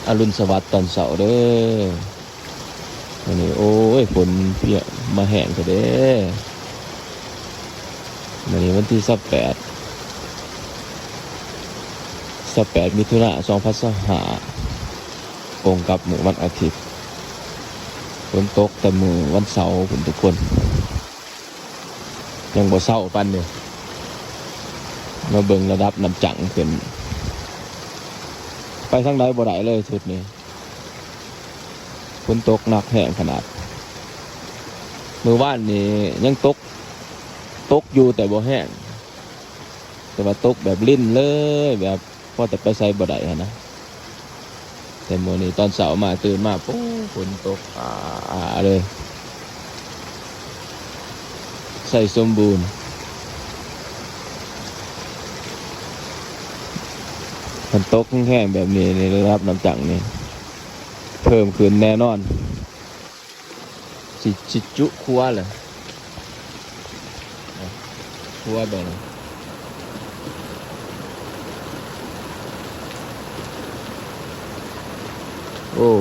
ອະລຸນສະຫວັດຕອນເຊົ້າເດີ້. ມື້ນີ້ ໂອ້ຍ ຝົນເພຍມາແຮງແທ້ເດ້. ມື້ນີ້ວັນທີຊາວແປດ ຊາວແປດ ມິຖຸນາ ສອງພັນຊາວຫ້າ ກົງກັບມື້ວັນອາທິດ. ຝົນຕົກແຕ່ມື້ວັນເສົາພຸ້ນທຸກຄົນ. ຍັງບໍ່ເຊົາປານນີ້. ມາເບິ່ງລະດັບນ້ຳຈັງຂຶ້ນ ໄປທາງໃດບໍ່ໄດ້ເລີຍຊຸດນີ້. ຝົນຕົກໜັກແຮງຂະໜາດ. ມື້ວານນີ້ຍັງຕົກ, ຕົກຢູ່ແຕ່ບໍ່ແຮງ, ແຕ່ວ່າຕົກແບບລິນເລີຍ, ແບບ ພໍແຕ່ໄປໃສບໍ່ໄດ້ຫັ້ນນະ. ແຕ່ມື້ນີ້ຕອນເຊົ້າມາ ຕື່ນມາ ໂອ້ ຝົນຕົກອາໆເລີຍ. ໄຊສົມບູນ ຄັນຕົກແຮງໆແບບນີ້ນີ້ ລະດັບນ້ຳຈັງນີ້ເພີ່ມຂຶ້ນແນ່ນອນ. ຊິ ຊິຈຸຄົວເລີຍ ຄົວເບິ່ງ. ໂອ້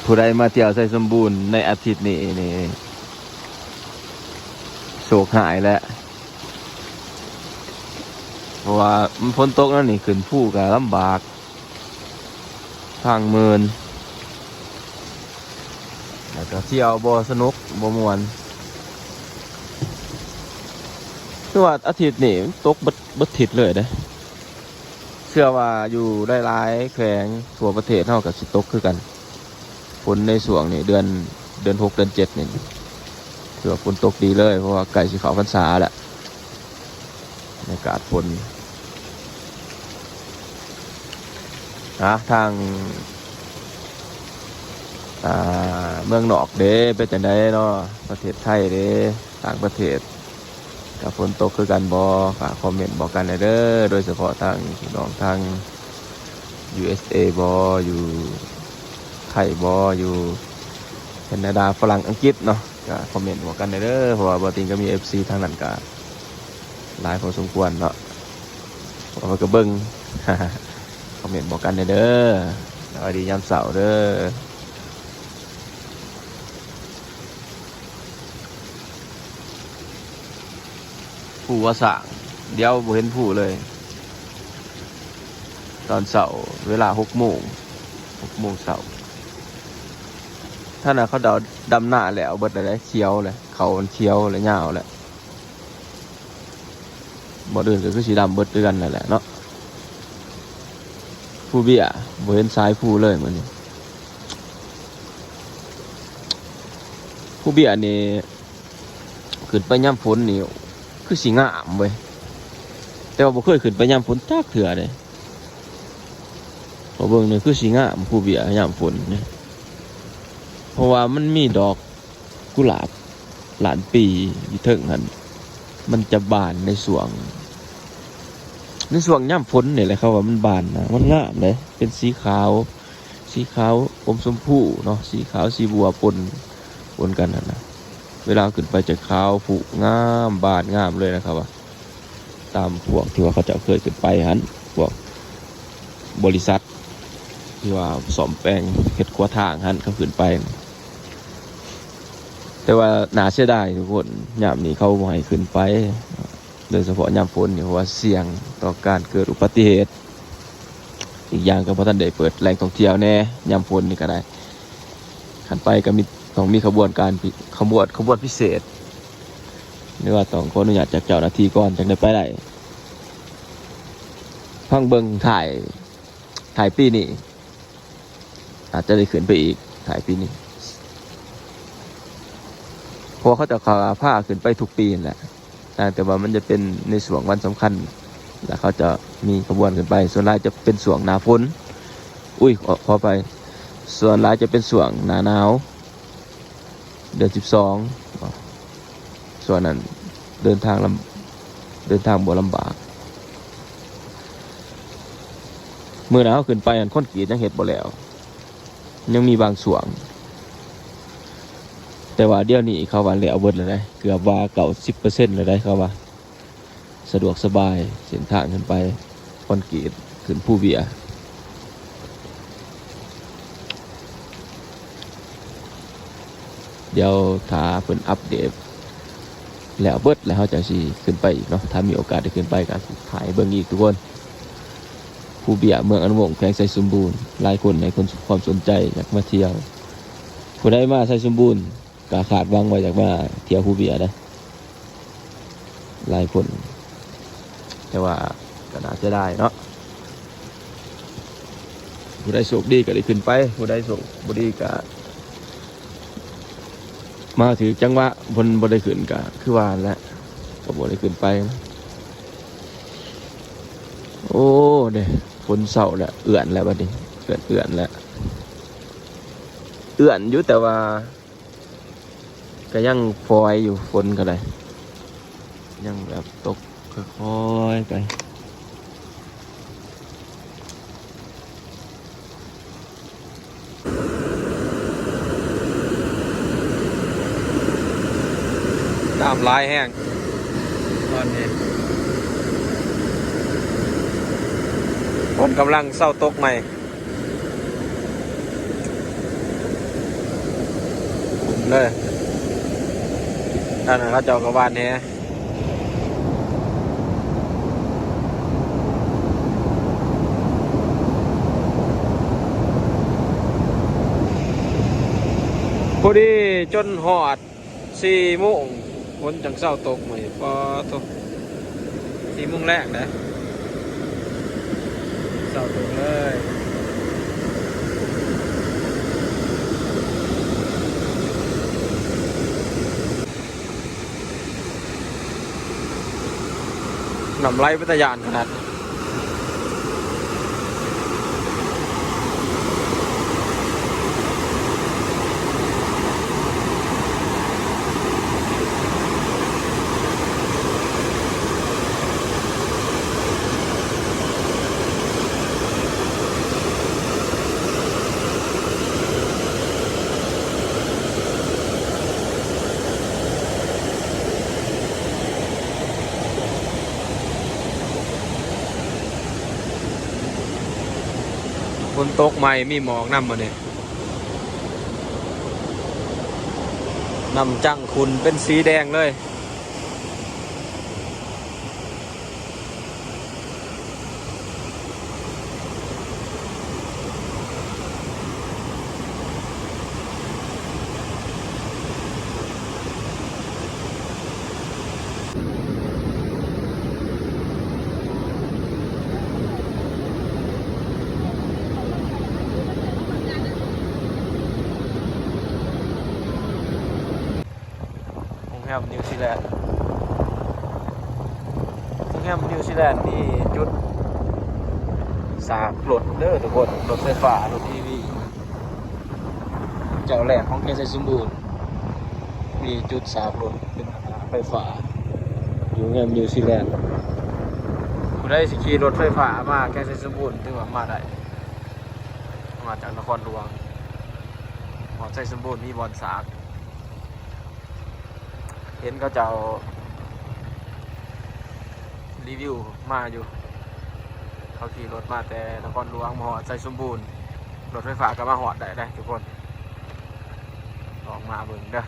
ຜູ້ໃດມາທ່ຽວໄຊສົມບູນໃນອາທິດນີ້ນີ້ ໂຊກຮ້າຍແຫຼະ ເພາະວ່າມັນຝົນຕົກແນວນີ້ ຂຶ້ນພູກໍລຳບາກ ທາງເມີນ ແລ້ວກໍທ່ຽວບໍ່ສະໜຸກ ບໍ່ມ່ວນ. ຄືວ່າອາທິດນີ້ມັນຕົກເບິດ ເບິດທິດເລີຍເດ້. ເຊື່ອວ່າຢູ່ຫຼາຍໆແຂວງທົ່ວປະເທດເຮົາກໍຊິຕົກຄືກັນ. ຝົນໃນຊ່ວງນີ້ ເດືອນ ເດືອນຫົກ ເດືອນເຈັດນີ້ ຖືວ່າຝົນຕົກດີເລີຍ ເພາະວ່າໃກ້ຊິເຂົ້າພັນສາແລ້ວ. ບັນຍາກາດຝົນ ອາ ທາງ ອາ ເມືອງນອກເດ ເປັນຈັ່ງໃດເນາະ? ປະເທດໄທເດ ຕ່າງປະເທດ ກໍຝົນຕົກຄືກັນບໍ່? ຝາກຄອມເມັນບອກກັນແດ່ເດີ ໂດຍສະເພາະທາງພີ່ນ້ອງທາງຢູເອສເອບໍ່ ຢູ່ໄທບໍ່ ຢູ່ແຄນາດາ ຝຣັ່ງ ອັງກິດເນາະ ກໍຄອມເມັນບອກກັນແດ່ເດີ ເພາະວ່າບໍ່ຕິງກໍມີເອັຟຊີທາງນັ້ນກໍຫຼາຍພໍສົມຄວນເນາະ ເຂົາກໍເບິ່ງ ຄອມເມັນບອກກັນແດ່ເດີ. ສະບາຍດີຍາມເຊົ້າເດີ. ພູວ່າສ້າງ ດຽວບໍ່ເຫັນພູເລີຍ. ຕອນເຊົ້າເວລາຫົກໂມງ ຫົກໂມງເຊົ້າ ທ່ານນະ ເຂົາເຈົ້າດຳນາແລ້ວເບິດແລ້ວເດ້ ຂຽວແລ້ວ ເຂົ້າມັນຂຽວແລ້ວ ຍາວແລ້ວ. ບ່ອນອື່ນກໍຄືຊິດຳເບິດຄືກັນນັ້ນແຫຼະເນາະ. ພູເບ້ຍ ບໍ່ເຫັນສາຍພູເລີຍມື້ນີ້. ພູເບ້ຍນີ້ ຂຶ້ນໄປຍາມຝົນນີ້ຄືຊິງາມເວີຍ ແຕ່ວ່າບໍ່ເຄີຍຂຶ້ນໄປຍາມຝົນຈັກເທື່ອເດ້. ພໍເບິ່ງນີ້ຄືຊິງາມພູເບ້ຍຍາມຝົນນີ້ ເພາະວ່າມັນມີດອກ ກຸຫຼາບລ້ານປີຢູ່ເທິງຫັ້ນ ມັນຈະບານໃນຊ່ວງ ໃນຊ່ວງຍາມຝົນນີ້ແຫຼະ ເຂົາວ່າມັນບານນະ ມັນງາມເດ້ ເປັນສີຂາວ ສີຂາວອົມຊົມພູເນາະ ສີຂາວສີບົວປົນ ປົນກັນຫັ້ນນະ. ເວລາຂຶ້ນໄປຈະຂາວ ຜຸງາມ ບານງາມເລີຍນະ ເຂົາວ່າ ຕາມພວກທີ່ວ່າເຂົາເຈົ້າເຄີຍຂຶ້ນໄປຫັ້ນ ພວກບໍລິສັດທີ່ວ່າສ້ອມແປງເຮັດຂົວທາງຫັ້ນ ເຂົາຂຶ້ນໄປ. ແຕ່ວ່າໜ້າເສຍດາຍທຸກຄົນ ຍາມນີ້ເຂົາບໍ່ໃຫ້ຂຶ້ນໄປ ໂດຍສະເພາະຍາມຝົນນີ້ ເພາະວ່າສ່ຽງຕໍ່ການເກີດອຸບັດຕິເຫດ. ອີກຢ່າງກໍບໍ່ທັນໄດ້ເປີດແຫຼ່ງທ່ອງທ່ຽວແດ່ ຍາມຝົນນີ້ກໍໄດ້. ຄັນໄປກໍມີ ຕ້ອງມີຂະບວນການ ຂະບວນ ຂະບວນພິເສດ ຫຼືວ່າຕ້ອງຂໍອະນຸຍາດຈາກເຈົ້າໜ້າທີ່ກ່ອນ ຈັ່ງໄດ້ໄປໄດ້. ຟັງເບິ່ງທ້າຍ ທ້າຍປີນີ້ ອາດຈະໄດ້ຂຶ້ນໄປອີກ ທ້າຍປີນີ້ ເພາະວ່າເຂົາເຈົ້າກໍພາຂຶ້ນໄປທຸກປີຫັ້ນແຫຼະ. ຕ່າງແຕ່ວ່າມັນຈະເປັນໃນຊ່ວງວັນສຳຄັນ ແລ້ວເຂົາຈະມີຂະບວນຂຶ້ນໄປ. ສ່ວນຫຼາຍຈະເປັນຊ່ວງໜ້າຝົນ ອຸ້ຍ ຂໍ ຂໍອະໄພ ສ່ວນຫຼາຍຈະເປັນຊ່ວງໜ້າໜາວ ເດືອນສິບສອງ ຊ່ວງນັ້ນເດີນທາງລຳ ເດີນທາງບໍ່ລຳບາກ. ມື້ນັ້ນເຮົາຂຶ້ນໄປຫັ້ນ ຄອນກຣີດຍັງເຮັດບໍ່ແລ້ວ ຍັງມີບາງຊ່ວງ. ແຕ່ວ່າດຽວນີ້ເຂົາວ່າແລ້ວເບິດແລ້ວເດ້ ເກືອບວ່າເກົ້າສິບເປີເຊັນແລ້ວເດ້ ເຂົາວ່າ. ສະດວກສະບາຍ ເສັ້ນທາງຂຶ້ນໄປຄອນກຣີດ ຂຶ້ນພູເບ້ຍ. ດຽວຖ້າເພິ່ນອັບເດດແລ້ວເບິດ ແລ້ວເຮົາຈັ່ງຊິຂຶ້ນໄປອີກເນາະ. ຖ້າມີໂອກາດໄດ້ຂຶ້ນໄປກໍຖ່າຍໃຫ້ເບິ່ງອີກທຸກຄົນ. ພູເບ້ຍ ເມືອງອັນວົງ ແຂວງໄຊສົມບູນ ຫຼາຍຄົນໃຫ້ຄວາມສົນໃຈ ຢາກມາທ່ຽວ. ຜູ້ໃດມາໄຊສົມບູນ ກໍຄາດຫວັງວ່າຢາກມາທ່ຽວພູເບ້ຍເດ້ ຫຼາຍຄົນ. ແຕ່ວ່າກໍໜ້າເສຍດາຍເນາະ. ຜູ້ໃດໂຊກດີກໍໄດ້ຂຶ້ນໄປ ຜູ້ໃດໂຊກບໍ່ດີກໍມາຖືກຈັງຫວະ ເພິ່ນບໍ່ໄດ້ຂຶ້ນ ກໍຄືວ່າຫັ້ນແຫຼະ ກໍບໍ່ໄດ້ຂຶ້ນໄປ. ໂອ້ ເດ້ ຝົນເຊົາແລ້ວ ເອື້ອນແລ້ວບັດນີ້ ເອື້ອນ ເອື້ອນແລ້ວ ເອື້ອນຢູ່ ແຕ່ວ່າ ກໍຍັງຟອຍຢູ່ ຝົນກໍໄດ້ ຍັງແບບຕົກຄ່ອຍໆໄປ. ນ້ຳຫຼາຍແຮງຕອນນີ້ ຝົນກຳລັງເຊົາຕົກໃໝ່. ເລີຍ ອັນນັ້ນເຂົາເຈົ້າກໍຫວ່ານແຫ. ພໍດີຈົນຮອດ ສີ່ໂມງ ຝົນຈັ່ງເຊົາຕົກມື້ນີ້ ປາໂທ້ ສີ່ໂມງແລງເດ້ ເຊົາຕົກເລີຍ. ນ້ຳໄຫຼເປັນຕາຢ້ານຂະໜາດ. ຝົນຕົກໃໝ່ ມີໝອກນຳມື້ນີ້ ນ້ຳຈັງຂຸ່ນເປັນສີແດງເລີຍ. ໂຮງແຮມນິວຊີແລນ ໂຮງແຮມນິວຊີແລນມີຈຸດສາກລົດເດີທຸກຄົນ ລົດໄຟຟ້າ ລົດອີວີ ເຈົ້າແລກຂອງແຂວງໄຊສົມບູນ ມີຈຸດສາກລົດເປັນໄຟຟ້າ ຢູ່ແນວນິວຊີແລນ. ຜູ້ໃດຊິຂີ່ລົດໄຟຟ້າມາແຂວງໄຊສົມບູນ ຖືວ່າມາໄດ້ ມາຈາກນະຄອນຫຼວງ ຮອດໄຊສົມບູນມີບ່ອນສາກ. ເຫັນເຂົາເຈົ້າຣີວິວມາຢູ່ ເຂົາຂີ່ລົດມາແຕ່ນະຄອນຫຼວງມາຮອດໄຊສົມບູນ ລົດໄຟຟ້າກໍມາຮອດໄດ້ເດ້ທຸກຄົນ ລອງມາເບິ່ງເດີ.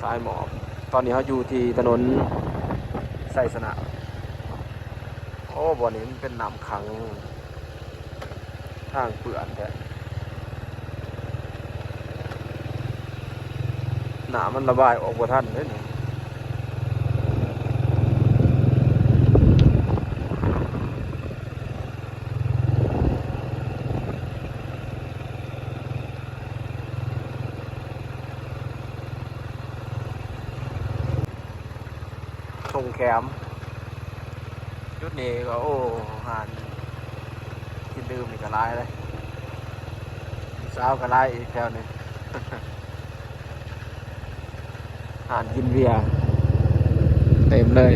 ສາຍໝອກ ຕອນນີ້ເຮົາຢູ່ທີ່ຖະໜົນໄຊຊະນະ. ໂອ້ ບ່ອນນີ້ມັນເປັນນ້ຳຂັງ ທາງເປື້ອນແທ້ ນ້ຳມັນລະບາຍອອກບໍ່ທັນເດ້ນີ້. ທົ່ງແຄມ ຈຸດນີ້ກໍ ໂອ້ ຮ້ານກິນດື່ມນີ້ກໍຫຼາຍເລີຍ ສາວກໍຫຼາຍອີກແຖວນີ້. ຮ້ານກິນເບຍ ເຕັມເລີຍ.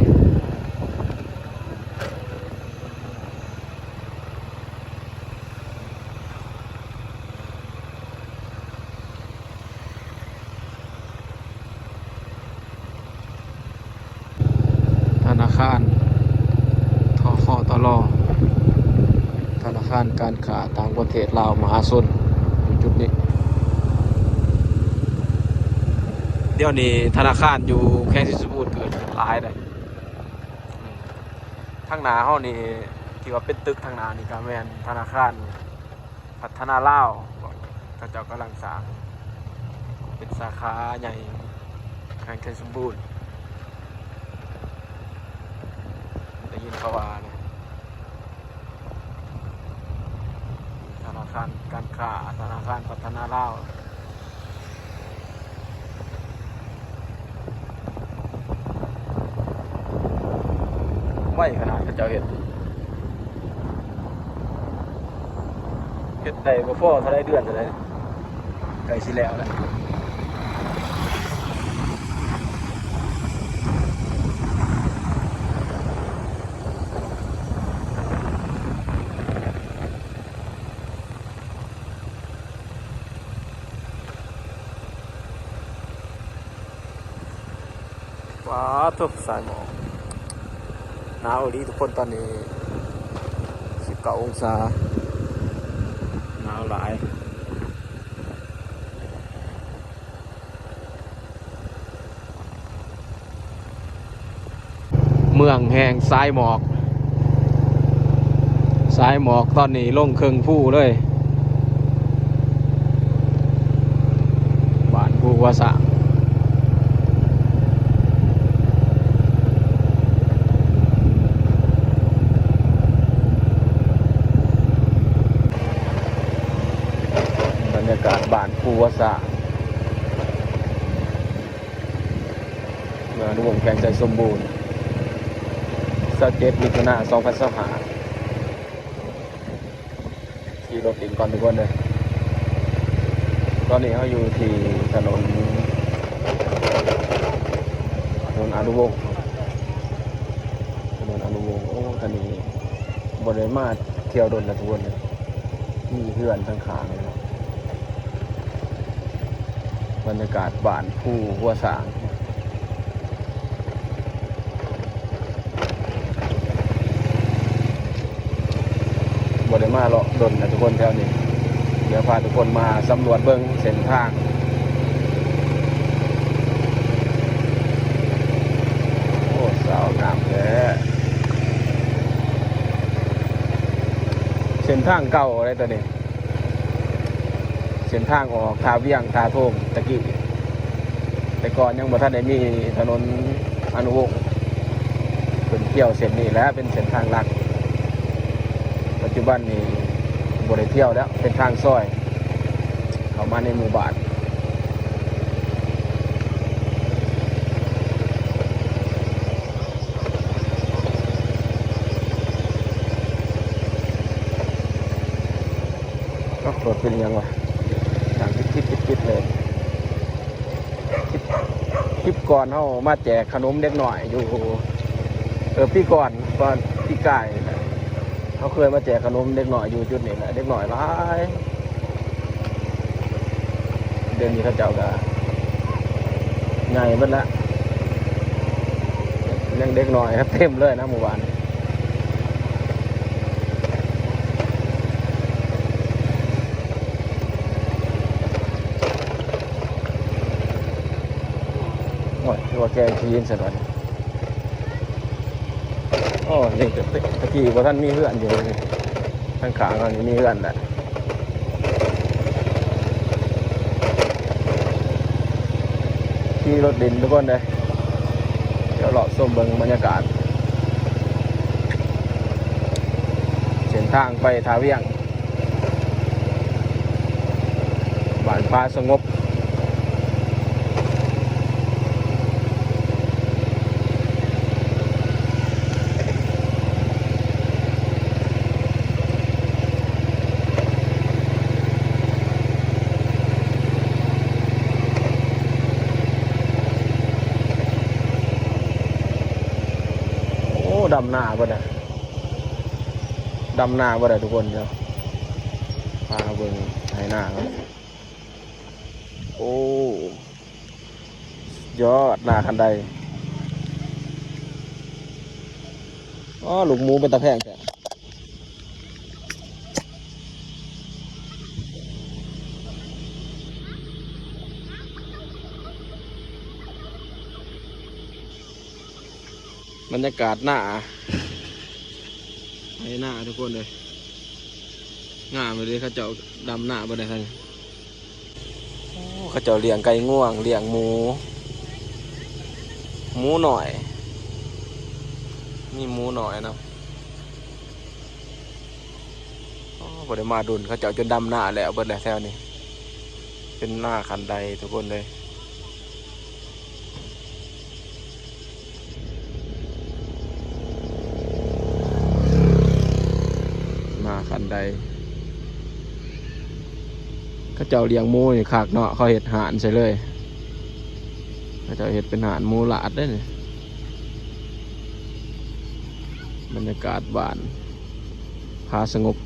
ທະນາຄານ ທຄຕລ ທະນາຄານການຄ້າຕ່າງປະເທດລາວມະຫາຊົນ ຢູ່ຈຸດນີ້. ດຽວນີ້ທະນາຄານຢູ່ແຂວງໄຊສົມບູນເກີດຫຼາຍເດ້. ທາງໜ້າເຮົານີ້ ທີ່ວ່າເປັນຕຶກທາງໜ້ານີ້ ກໍແມ່ນທະນາຄານ ພັດທະນາລາວ ເຂົາເຈົ້າກຳລັງສ້າງເປັນສາຂາໃຫຍ່ແຂວງໄຊສົມບູນ ໄດ້ຍິນເຂົາວ່ານະ. ທະນາຄານການຄ້າ ທະນາຄານພັດທະນາລາວ. ໄວຂະໜາດເຂົາເຈົ້າເຮັດ ເຮັດໄດ້ບໍ່ພໍເທົ່າໃດເດືອນເທົ່າໃດ ໃກ້ຊິແລ້ວແລ້ວ. ວ້າໂທ້ ສາຍໝອກ ໜາວອີ່ຫຼີທຸກຄົນ. ຕອນນີ້ສິບເກົ້າອົງສາ ໜາວຫຼາຍ. ເມືອງແຫ່ງສາຍໝອກ ສາຍໝອກຕອນນີ້ລົງເຄິ່ງພູເລີຍ ບ້ານພູຫົວຊ້າງ. ບັນຍາກາດບ້ານພູຫົວຊ້າງ ເມືອງອະນຸວົງ ແຂວງໄຊສົມບູນ ຊາວເຈັດ ມິຖຸນາ ສອງພັນຊາວຫ້າ ຂີ່ລົດຫຼິ້ນກ່ອນທຸກຄົນເດີ. ຕອນນີ້ເຮົາຢູ່ທີ່ຖະໜົນ ຖະໜົນອະນຸວົງ ຖະໜົນອະນຸວົງ. ໂອ້ ທາງນີ້ບໍ່ໄດ້ມາທ່ຽວດົນແລ້ວທຸກຄົນເດີ ມີເຮືອນທາງຂ້າງເນາະ. ບັນຍາກາດບ້ານພູຫົວຊ້າງ ບໍ່ໄດ້ມາເລາະດົນນະທຸກຄົນແຖວນີ້. ດຽວພາທຸກຄົນມາສຳຫຼວດເບິ່ງເສັ້ນທາງ. ໂອ້ ສາວງາມແທ້. ເສັ້ນທາງເກົ່າເດ້ໂຕນີ້. ເສັ້ນທາງອອກທ່າວຽງ ທ່າໂທງຕະກີ້ ແຕ່ກ່ອນຍັງບໍ່ທັນໄດ້ມີຖະໜົນອະນຸວົງ ເພິ່ນທ່ຽວເສັ້ນນີ້ແຫຼະ ເປັນເສັ້ນທາງຫຼັກ. ປັດຈຸບັນນີ້ບໍ່ໄດ້ທ່ຽວແລ້ວ ເປັນທາງຊອຍເຂົ້າມາໃນໝູ່ບ້ານ. ເນາະ ລົດເປັນຫຍັງວະ ທາງຕິດໆໆໆເລີຍ. ຄລິບ ຄລິບກ່ອນເຮົາມາແຈກຂະໜົມເດັກນ້ອຍຢູ່ ເອີ ປີກ່ອນ ກ່ອນປີກາຍ ເຮົາເຄີຍມາແຈກຂະໜົມເດັກນ້ອຍຢູ່ຈຸດນີ້ແຫຼະ ເດັກນ້ອຍຫຼາຍ. ດຽວນີ້ເຂົາເຈົ້າກະໃຫຍ່ເບິດລະ ຍັງເດັກນ້ອຍເຕັມເລີຍນະໝູ່ບ້ານ. ໂອ້ຍ ຄືວ່າແກ່ຂີ້ຫີນຊັ້ນບາດນີ້. ໂອ້ ນີ້ ຕະ ຕະ ຕະກີ້ບໍ່ທັນມີເຮືອນຢູ່ ທາງຂ້າງເຮົານີ້ມີເຮືອນແຫຼະ. ຂີ່ລົດຫຼິ້ນທຸກຄົນເດີ ດຽວເລາະຊົມເບິ່ງບັນຍາກາດ ເສັ້ນທາງໄປທ່າວຽງ ບ້ານຜາສະຫງົບ. ດຳນາບໍ່ໄດ້ ດຳນາບໍ່ໄດ້ທຸກຄົນ. ດຽວພາເບິ່ງໄຖນາກ່ອນ. ໂອ້ ຍອດ ນາຄັນໄດ. ອໍ ລູກໝູເປັນຕາແພງແທ້. ບັນຍາກາດນາ ໄຖນາທຸກຄົນເອີຍ ງາມເລີຍເດ້. ເຂົາເຈົ້າດຳນາບໍ່ໄດ້. ໂອ້ ເຂົາເຈົ້າລ້ຽງໄກ່ງວງ ລ້ຽງໝູ ໝູນ້ອຍ ມີໝູນ້ອຍນຳ. ໂອ້ ບໍ່ໄດ້ມາດົນ ເຂົາເຈົ້າຈົນດຳນາແລ້ວເບິດແຫຼະແຖວນີ້ ເປັນນາຄັນໄດທຸກຄົນເອີຍ. ນາຄັນໄດ ເຂົາເຈົ້າລ້ຽງໝູນີ້ຄັກເນາະ ເຂົາເຮັດຮ້ານໃສ່ເລີຍ ເຂົາເຈົ້າເຮັດເປັນຮ້ານໝູລາດເດ້ນີ້. ບັນຍາກາດບ້ານ ຜາສະຫງົບ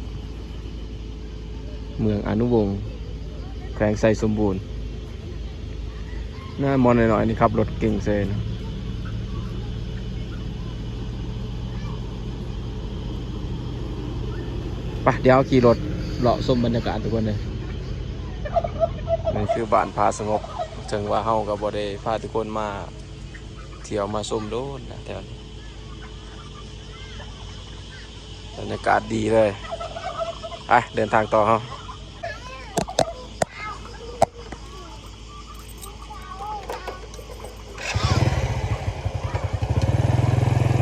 ເມືອງອະນຸວົງ ແຂວງໄຊສົມບູນ. ນາ ໝໍນ້ອຍໆນີ້ຂັບລົດເກັ່ງເສີຍນະ. ໄປ ດຽວເຮົາຂີ່ລົດເລາະຊົມບັນຍາກາດທຸກຄົນເດີ. ນີ້ຄືບ້ານຜາສະຫງົບ ເຊິ່ງວ່າເຮົາກໍບໍ່ໄດ້ພາທຸກຄົນມາທ່ຽວມາຊົມໂດນນະແຖວນີ້. ບັນຍາກາດດີເລີຍ. ໄປ ເດີນທາງຕໍ່ເຮົາ.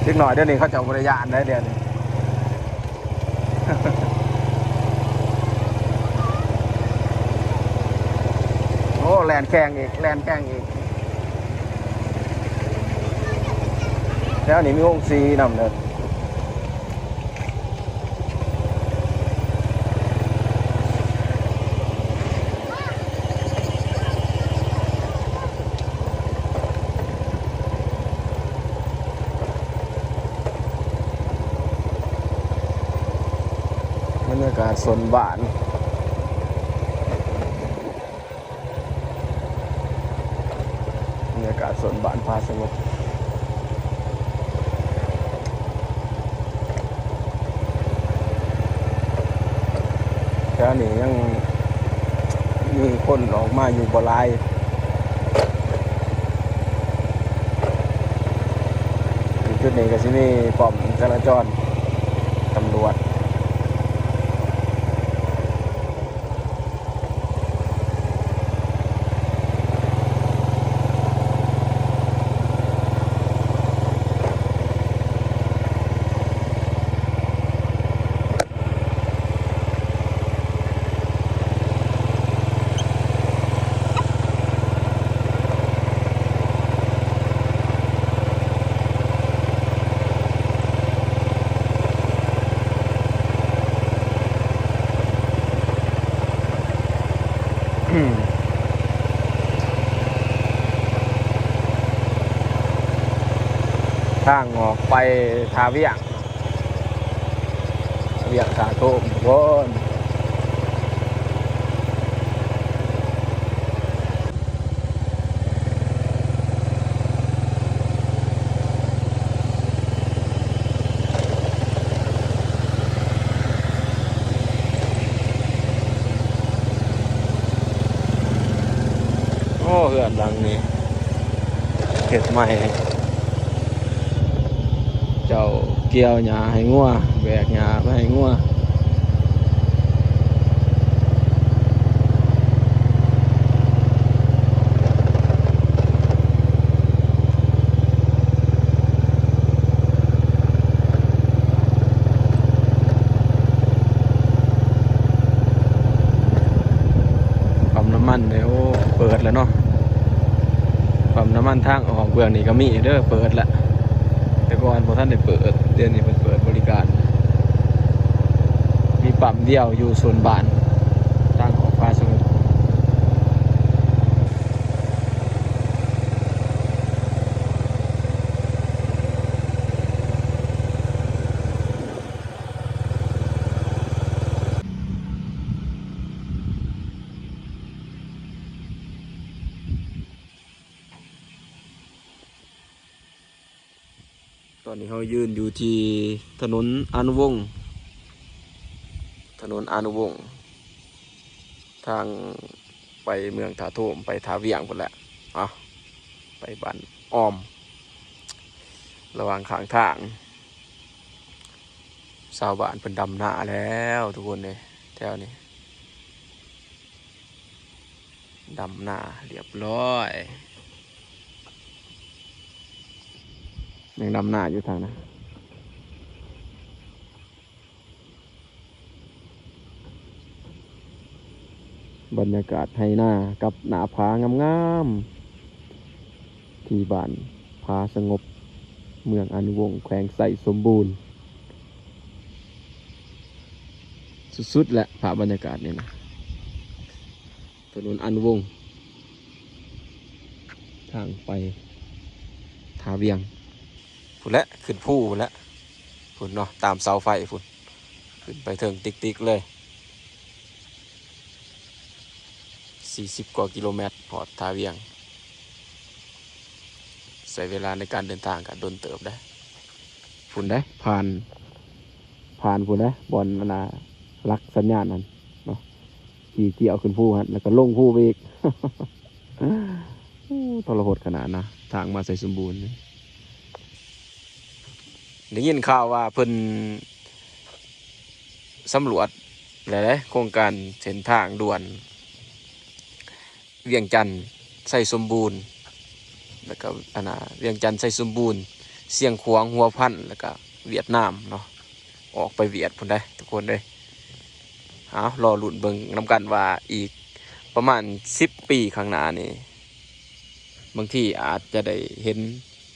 ເດັກນ້ອຍດຽວນີ້ເຂົາເຈົ້າບໍ່ໄດ້ຢ້ານໃດດຽວນີ້. ໂອ້ ແລ່ນແຂ່ງອີກ ແລ່ນແຂ່ງອີກ. ແຖວນີ້ມີໂຮງສີນຳເດີ. ບັນຍາກາດຊົນບ້ານ. ບັນຍາກາດຊົນບ້ານຜາສະຫງົບ. ແຖວນີ້ຍັງມີຄົນອອກມາຢູ່ບໍ່ຫຼາຍ. ຢູ່ຈຸດນີ້ກໍຊິມີປ້ອມຈະລາຈອນ ຕຳຫຼວດ. ທາງອອກໄປທ່າວຽງ ວຽງທ່າໂທມ ທຸກຄົນ. ໂອ້ ເຮືອນຫຼັງນີ້ເຮັດໃໝ່. ເຈົ້າກ່ຽວຫຍ້າໃຫ້ງົວ ແບກຫຍ້າໄປໃຫ້ງົວ. ປ້ຳນ້ຳມັນເດ້ ໂອ້ ເປີດແລ້ວເນາະ. ປ້ຳນ້ຳມັນທາງອອກເບື້ອງນີ້ກໍມີເດີ ເປີດລະ ແຕ່ກ່ອນບໍ່ທັນໄດ້ເປີດ ດຽວນີ້ເພິ່ນເປີດບໍລິການ. ມີປ້ຳດຽວຢູ່ໂຊນບ້ານ ທາງອອກຜາສະຫງົບ. ຕອນນີ້ເຮົາຢືນຢູ່ທີ່ຖະໜົນອານຸວົງ ຖະໜົນອານຸວົງ ທາງໄປເມືອງທ່າໂທມ ໄປທ່າວຽງພຸ້ນແຫຼະ. ເອົາ ໄປບ້ານອ້ອມ ລະຫວ່າງຂ້າງທາງ ຊາວບ້ານເພິ່ນດຳນາແລ້ວທຸກຄົນເດ້ ແຖວນີ້ ດຳນາຮຽບຮ້ອຍ ຍັງດຳນາຢູ່ທາງນັ້ນ. ບັນຍາກາດໄຮ່ນາກັບໜ້າຜາງາມໆ ທີ່ບ້ານຜາສະຫງົບ ເມືອງອານຸວົງ ແຂວງໄຊສົມບູນ ສຸດໆ ແຫຼະ ພາບບັນຍາກາດນີ້ນະ. ຖະໜົນອານຸວົງ ທາງໄປທ່າວຽງ ພຸ້ນແຫຼະ ຂຶ້ນພູພຸ້ນແຫຼະ ພຸ້ນເນາະ ຕາມເສົາໄຟພຸ້ນ ຂຶ້ນໄປເທິງຕິກໆ ເລີຍ ສີ່ສິບກວ່າກິໂລແມັດ ຮອດທ່າວຽງ. ໃຊ້ເວລາໃນການເດີນທາງກະດົນເຕີບໄດ໋ ພຸ້ນໄດ໋ ຜ່ານ ຜ່ານພຸ້ນໄດ໋ ບ່ອນອັນນ່າ ຫຼັກສັນຍານຫັ້ນເນາະ ຂີ່ກ່ຽວຂຶ້ນພູຫັ້ນ ແລ້ວກໍລົງພູໄປອີກ. ໂອ້ ທໍລະຫົດຂະໜາດນະ ທາງມາໄຊສົມບູນນີ້. ໄດ້ຍິນຂ່າວວ່າເພິ່ນສຳຫຼວດແລ້ວເດ້ ໂຄງການເສັ້ນທາງດ່ວນ ວຽງຈັນ ໄຊສົມບູນ ແລ້ວກໍ ອັນນ່າ ວຽງຈັນ ໄຊສົມບູນ ຊຽງຂວາງ ຫົວພັນ ແລ້ວກໍຫວຽດນາມເນາະ ອອກໄປຫວຽດພຸ້ນເດ້ທຸກຄົນເດ້. ເອົາ ລໍລຸ້ນເບິ່ງນຳກັນວ່າອີກປະມານສິບປີຂ້າງໜ້ານີ້ ບາງທີອາດຈະໄດ້ເຫັນ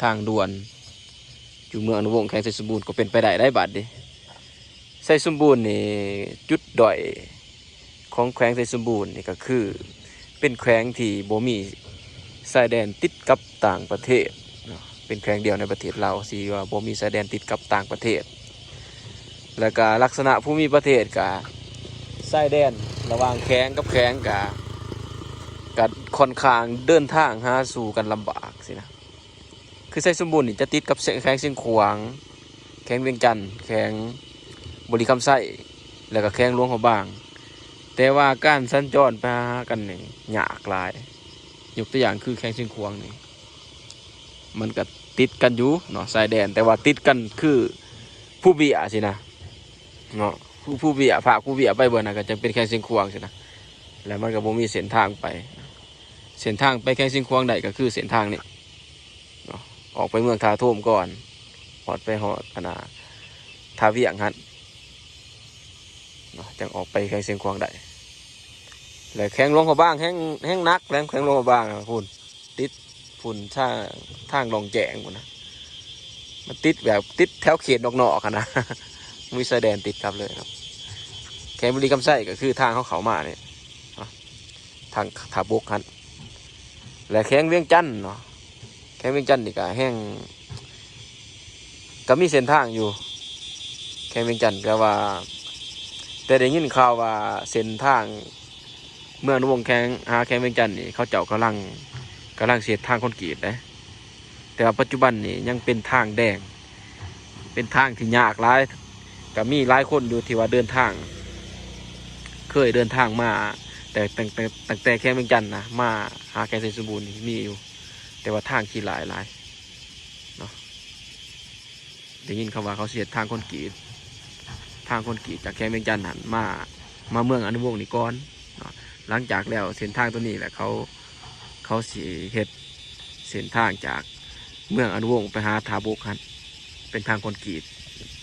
ທາງດ່ວນຢູ່ເມືອງອານຸວົງ ແຂວງໄຊສົມບູນ ກໍເປັນໄປໄດ້ໄດ໋ບາດນີ້. ໄຊສົມບູນນີ້ ຈຸດດ້ອຍຂອງແຂວງໄຊສົມບູນນີ້ກໍຄື ເປັນແຂວງທີ່ບໍ່ມີຊາຍແດນຕິດກັບຕ່າງປະເທດເນາະ ເປັນແຂວງດຽວໃນປະເທດລາວທີ່ວ່າບໍ່ມີຊາຍແດນຕິດກັບຕ່າງປະເທດ ແລ້ວກະລັກສະນະພູມິປະເທດກະ ຊາຍແດນລະຫວ່າງແຂວງກັບແຂວງກະ ກະຂ້ອນຂ້າງເດີນທາງຫາສູ່ກັນລຳບາກຊີ້ນະ. ຄືໄຊສົມບູນນີ້ຈະຕິດກັບແຂວງຊຽງຂວາງ, ແຂວງວຽງຈັນ, ແຂວງບໍລິຄຳໄຊ ແລ້ວກໍແຂວງຫຼວງພະບາງ, ແຕ່ວ່າການສັນຈອນໄປຫາກັນນີ້ຍາກຫຼາຍ. ຍົກຕົວຢ່າງຄືແຂວງຊຽງຂວາງນີ້ ມັນກໍຕິດກັນຢູ່ເນາະ ຊາຍແດນ, ແຕ່ວ່າຕິດກັນຄືພູເບ້ຍຊີ້ນະເນາະ, ພູ ພູເບ້ຍ ພາກພູເບ້ຍໄປເບີດນັ້ນກໍຈະເປັນແຂວງຊຽງຂວາງຊີ້ນະ, ແລ້ວມັນກໍບໍ່ມີເສັ້ນທາງໄປ. ເສັ້ນທາງໄປແຂວງຊຽງຂວາງໄດ້ກໍຄືເສັ້ນທາງນີ້ເນາະ, ອອກໄປເມືອງທ່າໂທມກ່ອນ ຮອດໄປຮອດອັນນ່າ ທ່າວຽງຫັ້ນເນາະ, ຈັ່ງອອກໄປແຂວງຊຽງຂວາງໄດ້. ແລະແຂວງຫຼວງພະບາງແຮ່ງ ແຮ່ງໜັກແຫຼະ, ແຂວງຫຼວງພະບາງພຸ້ນ ຕິດພຸ້ນ ທາງ ທາງລ່ອງແຈ້ງພຸ້ນນະ, ມັນຕິດແບບ ຕິດແຖວເຂດນອກໆຫັ້ນນະ, ມີຊາຍແດນຕິດກັບເລີຍເນາະ. ແຂວງບໍລິຄຳໄຊກໍຄືທາງເຮົາເຂົ້າມານີ້ ທາງທ່າບົກຫັ້ນ ແລະແຂວງວຽງຈັນເນາະ, ແຂວງວຽງຈັນນີ້ກໍແຮ່ງ ກໍມີເສັ້ນທາງຢູ່ແຂວງວຽງຈັນ, ແຕ່ວ່າ ແຕ່ໄດ້ຍິນຂ່າວວ່າເສັ້ນທາງເມືອງອານຸວົງ ແຂວງ ຫາແຂວງວຽງຈັນນີ້ ເຂົາເຈົ້າກຳລັງ ກຳລັງຊິເຮັດທາງຄອນກຣີດເດ້. ແຕ່ວ່າປັດຈຸບັນນີ້ຍັງເປັນທາງແດງ ເປັນທາງທີ່ຍາກຫຼາຍ, ກໍມີຫຼາຍຄົນຢູ່ທີ່ວ່າເດີນທາງ ເຄີຍເດີນທາງມາ ແຕ່ ຕັ້ງແຕ່ ຕັ້ງແຕ່ແຂວງວຽງຈັນນະ ມາຫາແຂວງໄຊສົມບູນນີ້ມີຢູ່, ແຕ່ວ່າທາງຂີ້ຫຼາຍຫຼາຍເນາະ. ໄດ້ຍິນຄຳວ່າເຂົາຊິເຮັດທາງຄອນກຣີດ ທາງຄອນກຣີດຈາກແຂວງວຽງຈັນຫັ້ນມາ ມາເມືອງອານຸວົງນີ້ກ່ອນເນາະ, ຫຼັງຈາກແລ້ວເສັ້ນທາງຕົວນີ້ແຫຼະ ເຂົາ ເຂົາຊິເຮັດເສັ້ນທາງຈາກເມືອງອານຸວົງໄປຫາທ່າບົກຫັ້ນ ເປັນທາງຄອນກຣີດ.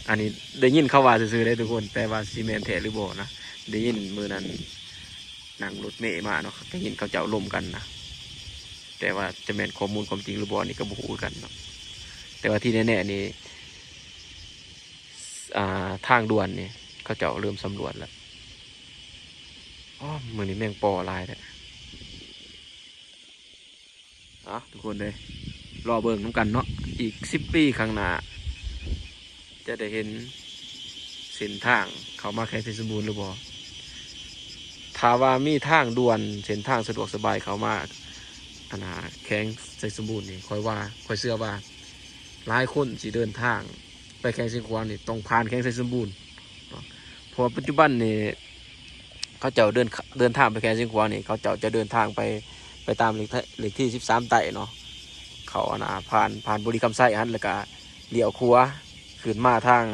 ອັນນີ້ໄດ້ຍິນເຂົາວ່າຊື່ໆເດ້ທຸກຄົນ, ແຕ່ວ່າຊິແມ່ນແທ້ຫຼືບໍ່ນະ, ໄດ້ຍິນມື້ນັ້ນ ນັ່ງລົດເມມາເນາະ, ໄດ້ຍິນເຂົາເຈົ້າລົມກັນນະ, ແຕ່ວ່າຈະແມ່ນຂໍ້ມູນຄວາມຈິງຫຼືບໍ່ນີ້ກໍບໍ່ຮູ້ຄືກັນເນາະ. ແຕ່ວ່າທີ່ແນ່ໆນີ້ ອ່າ ທາງດ່ວນນີ້ເຂົາເຈົ້າເລີ່ມສຳຫຼວດແລ້ວ. ອໍ ມື້ນີ້ແມງປໍຫຼາຍແທ້. ເອົາ ທຸກຄົນເອີຍ ລໍເບິ່ງນຳກັນເນາະ, ອີກສິບປີຂ້າງໜ້າ ຈະໄດ້ເຫັນເສັ້ນທາງເຂົ້າມາແຂວງໄຊສົມບູນຫຼືບໍ່. ຖ້າວ່າມີທາງດ່ວນ ເສັ້ນທາງສະດວກສະບາຍເຂົ້າມາ ອັນນ່າ ແຂວງໄຊສົມບູນນີ້ ຂ້ອຍວ່າ ຂ້ອຍເຊື່ອວ່າ ຫຼາຍຄົນຊິເດີນທາງໄປແຂວງຊຽງຂວາງນີ້ ຕ້ອງຜ່ານແຂວງໄຊສົມບູນເນາະ ເພາະວ່າປັດຈຸບັນນີ້ເຂົາເຈົ້າເດີນ ເດີນທາງໄປແຂວງຊຽງຂວາງນີ້ ເຂົາເຈົ້າຈະເດີນທາງໄປ ໄປຕາມເລກ ເລກທີສິບສາມໃຕ້ເນາະ ເຂົ້າອັນນ່າ ຜ່ານ ຜ່ານບໍລິຄຳໄຊຫັ້ນ ແລ້ວກະລ້ຽວຂວາຂຶ້ນມາທາງ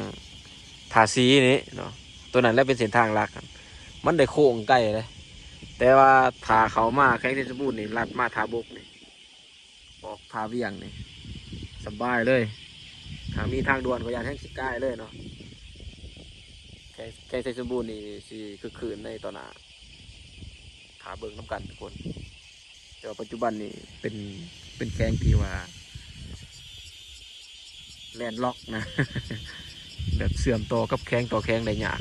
ທ່າສີນີ້ເນາະ ໂຕນັ້ນແຫຼະເປັນເສັ້ນທາງຫຼັກ ມັນໄດ້ໂຄ້ງໄກເດ້ ແຕ່ວ່າຖ້າເຂົ້າມາແຂວງໄຊສົມບູນນີ້ ລັດມາທ່າບົກນີ້ ອອກທ່າວຽງນີ້ ສະບາຍເລີຍ ຖ້າມີທາງດ່ວນກໍຢ້ານແຮງຊິກາຍເລີຍເນາະ ແຂວງ ແຂວງໄຊສົມບູນນີ້ຊິຄຶກຄື້ນໃນຕໍ່ໜ້າ ຖ້າເບິ່ງນຳກັນທຸກຄົນ ແຕ່ວ່າປັດຈຸບັນນີ້ເປັນ ເປັນແຂວງທີ່ວ່າ landlock ນະ ແບບເຊື່ອມຕໍ່ກັບແຂວງຕໍ່ແຂວງໄດ້ຍາກ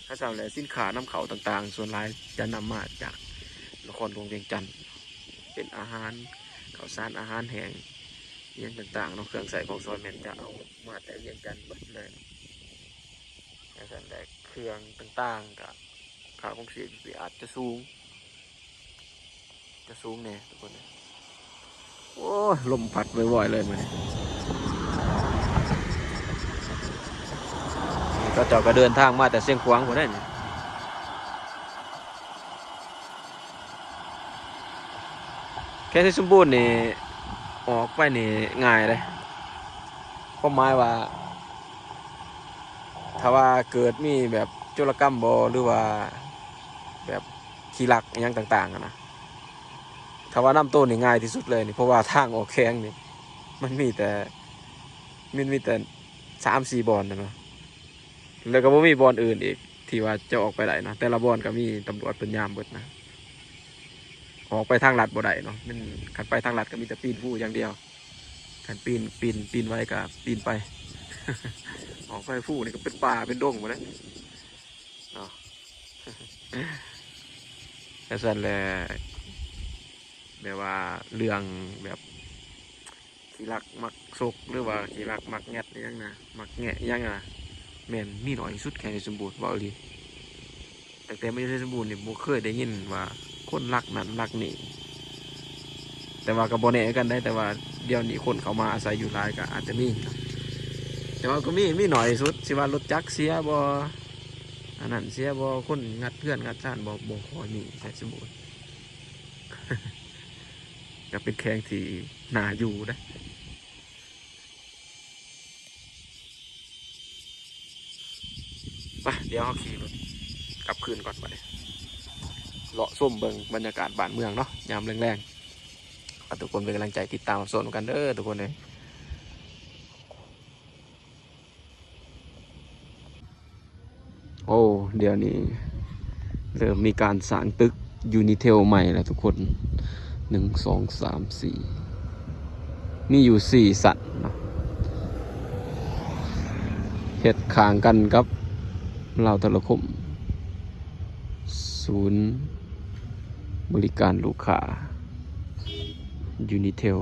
ຖ້າຊັ້ນແລ້ວ ສິນຄ້ານຳເຂົ້າຕ່າງໆ ສ່ວນຫຼາຍຈະນຳມາຈາກນະຄອນຫຼວງວຽງຈັນ ເປັນອາຫານ ເຂົ້າສານ ອາຫານແຫ້ງ ອີ່ຫຍັງຕ່າງໆເນາະ ເຄື່ອງໃຊ້ຂອງສວນແມ່ນຈະເອົາມາແຕ່ວຽງຈັນເບິດເລີຍ ຈັ່ງຊັ້ນແຫຼະ ເຄື່ອງຕ່າງໆ ກະຄ່າຄອງຊີບອາດຈະສູງ ຈະສູງແດ່ທຸກຄົນເອີຍ ໂອ້ຍ ລົມພັດວອຍໆເລີຍມື້ນີ້ ເຂົາເຈົ້າກໍເດີນທາງມາແຕ່ຊຽງຂວາງພຸ້ນເດ້ນີ້ ແຂວງໄຊສົມບູນນີ້ ອອກໄປນີ້ງ່າຍເດ້ ຄວາມໝາຍວ່າ ຖ້າວ່າເກີດມີແບບໂຈລະກຳບໍ ຫຼືວ່າແບບຂີ້ລັກອີ່ຫຍັງຕ່າງໆຫັ້ນນະ ຖ້າວ່ານຳໂຕນີ້ງ່າຍທີ່ສຸດເລີຍນີ້ ເພາະວ່າທາງອອກແຂວງນີ້ ມັນມີແຕ່ ມັນມີແຕ່ສາມສີ່ບ່ອນຫັ້ນນະ ແລ້ວກໍບໍ່ມີບ່ອນອື່ນອີກ ທີ່ວ່າຈະອອກໄປໄດ້ນະ ແຕ່ລະບ່ອນກໍມີຕຳຫຼວດເພິ່ນຍາມເບິດນະ ອອກໄປທາງລັດບໍ່ໄດ້ເນາະ ແມ່ນຄັນໄປທາງລັດກໍມີແຕ່ປີນພູຢ່າງດຽວ ຄັນປີນ ປີນ ປີນໄຫວກໍປີນໄປ ອອກໄປພູນີ້ກໍເປັນປ່າເປັນດົງໝົດແລ້ວເນາະ ຈັ່ງຊັ້ນແຫຼະ ແບບວ່າເລື່ອງແບບ ຂີ້ລັກມັກຊົກ ຫຼືວ່າຂີ້ລັກມັກແງະອີ່ຫຍັງນະ ມັກແງະອີ່ຫຍັງນະ ແມ່ນມີໜ້ອຍທີ່ສຸດແຂວງໄຊສົມບູນ ເວົ້າອີ່ຫຼີ ຕັ້ງແຕ່ມາຢູ່ໄຊສົມບູນນີ້ ບໍ່ເຄີຍໄດ້ຍິນວ່າຄົນລັກນັ້ນລັກນີ້ ແຕ່ວ່າກໍບໍ່ແນ່ຄືກັນເດ້ ແຕ່ວ່າດຽວນີ້ຄົນເຂົ້າມາອາໄສຢູ່ຫຼາຍກໍອາດຈະມີ ແຕ່ວ່າກໍມີ ມີໜ້ອຍທີ່ສຸດ ຊິວ່າລົດຈັກເສຍບໍ່ ອັນນັ້ນເສຍບໍ່ ຄົນງັດເຮືອນງັດຊານບໍ່ ບໍ່ຄ່ອຍມີໄຊສົມບູນ ກໍເປັນແຂວງທີ່ໜ້າຢູ່ເດ້ ໄປ ດຽວເຮົາຂີ່ລົດກັບຄືນກ່ອນບັດນີ້ ເລາະຊົມເບິ່ງບັນຍາກາດບ້ານເມືອງເນາະ ຍາມແລງໆ ຝາກທຸກຄົນເປັນກຳລັງໃຈ ຕິດຕາມຮັບຊົມນຳກັນເດີທຸກຄົນເອີຍ. ໂອ້ ດຽວນີ້ເລີ່ມມີການສ້າງຕຶກຢູນິເທວໃໝ່ແລ້ວທຸກຄົນ ໜຶ່ງ ສອງ ສາມ ສີ່ ມີຢູ່ສີ່ຊັ້ນເນາະ ເຮັດຂ້າງກັນກັບລາວໂທລະຄົມ ສູນບໍລິການລູກຄ້າຢູນິເທວ.